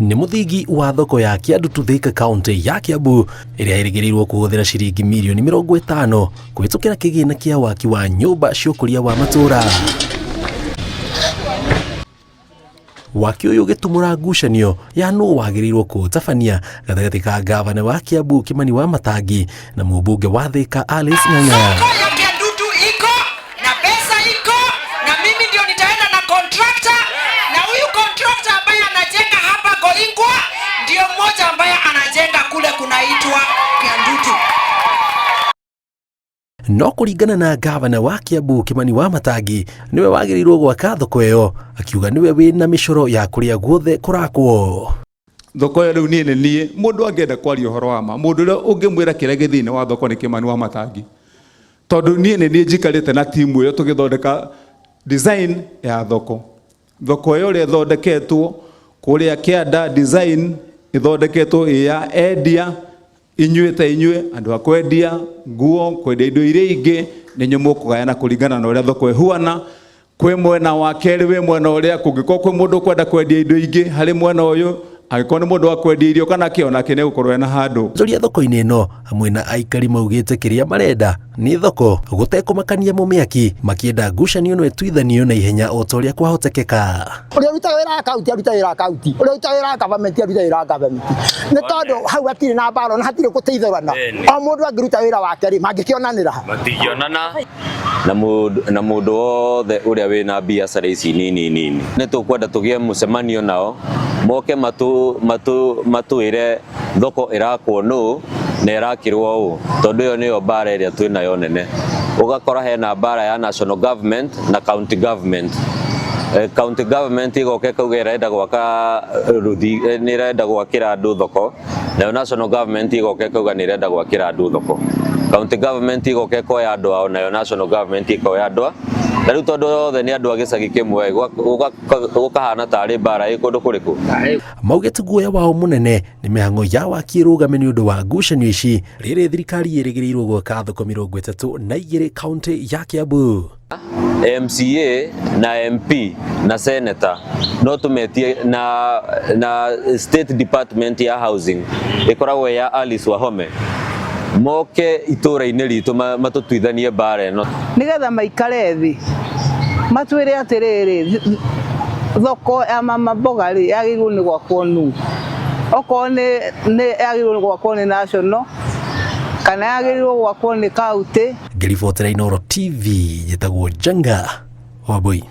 Nĩ mũthingi wa thoko ya Kĩandutu Thika kaunti ya Kiambu ĩrĩa ĩrĩgĩrĩirwo kũhũthĩra ciringi mirioni 50 kũhĩtũkĩra kĩgĩna kĩa waki wa nyũmba cia ũkũria wa matũũra. Waki ũyũ ũgĩtumũra ngucanio ya nũ wagĩrĩirwo kũũtabania gatagatĩ ka ngavana wa Kiambu Kimani wa Matangi na mũmbunge wa Thika Alice Ng'ang'a. Soko ya Kiandutu iko na pesa iko na mimi ndio nitaenda na contractor, na huyu contractor ambaye anajenga hapa Goingwa ndio mmoja ambaye anajenga kule kunaitwa Kiandutu. No kũringana na ngavana wa Kiambu Kimani wa Matangi nĩwe wagĩrĩirwo gwaka thoko ĩyo, akiuga nĩwe wĩna mĩcoro ya kũrĩa guothe kũrakwo. Thoko ĩyo rĩu niĩ nĩ niĩ mũndũ angĩenda kwaria ũhoro wa ma, mũndũ ũrĩa ũngĩmwĩra kĩrĩa gĩ thĩinĩ wa thoko nĩ Kimani wa Matangi, tondũ niĩ nĩ niĩ njikarĩte na timu ĩyo tũgĩthondeka design ya thoko. Thoko ĩyo ũrĩa ĩthondeketwo kũrĩa kĩanda, design ĩthondeketwo ĩ ya endia, inyuĩ ta inyuĩ andũ a kwendia nguo, kwendia indo iria ingĩ, nĩ inyuĩ mũkũgayana kũringana na ũrĩa thoko ĩhuana. Kwĩ mwena wa kerĩ wĩ mwena ũrĩa kũngĩkorwo kwĩ mũndũ ũkwenda kwendia indo ingĩ harĩ mwena ũyũ, angĩkorwo nĩ mũndũ wa kwendia irio kana kĩ, onake nĩ egũkorwo ena handũ. Onjoria thoko-inĩ ĩno hamwe na aikari maugĩte kĩrĩa marenda nĩ thoko gũtekũmakania mũmĩaki, makĩenda ngucanio ĩno ĩtuithanio na ihenya o ta ũrĩa kwahotekeka. Ũrĩa ũrutaga wĩra wa kaunti arute wĩra wa kaunti, ũrĩa ũrutaga wĩra wa government arute wĩra wa government, nĩ tondũ hau hatirĩ na mbara na hatirĩ gũteithũrana. O mũndũ angĩruta wĩra wake rĩ, mangĩkĩonanĩra ha? Matingĩonana. Na mũndũ wothe ũrĩa wĩna biacara ici nini nini, nĩ tũkwenda tũgĩe mũcemanio nao, moke matwĩre thoko ĩrakwo nũ na ĩrakĩrwo ũũ, tondũ ĩyo nĩyo mbara ĩrĩa twĩnayo nene. Ũgakora hena mbara ya national government na county government. County government ĩgoka ĩkauga ĩrenda gwaka rũthi, nĩ ĩrenda gwakĩra andũ thoko, nayo national government ĩgoka ĩkauga nĩ ĩrenda gwakĩra andũ thoko. County government ĩgoka ĩkoya andũ ao, nayo national government ĩkoya andũ a, na rĩu tondũ othe nĩ andũ a gĩcagi kĩmwe, gũkahana tarĩ mbara ĩ kũndũ kũrĩkũ. Maugĩte guoya wao mũnene nĩ mĩhang'o ya waki ĩrũgame nĩ ũndũ wa ngucanio ici, rĩrĩ thirikari ĩrĩgĩrĩirwo gwaka thoko 32 kaunti ya Kiambu. MCA na MP na senator no tũmetie na State Department ya Housing ĩkoragwo ya Alice Wahome, moke itũũra-inĩ ritũ matũtuithanie mbara ĩno. Nĩgetha maikare thĩ matwĩre atĩrĩrĩ, thoko ya mama mboga rĩ, yagĩrĩirwo nĩ gwakwo nũ? Okorwo nĩ yagĩrĩirwo nĩ gwakwo nĩ national kana yagĩrĩirwo gwakwo nĩ kaunti. Ngĩribotera Inooro TV, njĩtagwo Njenga Wambui.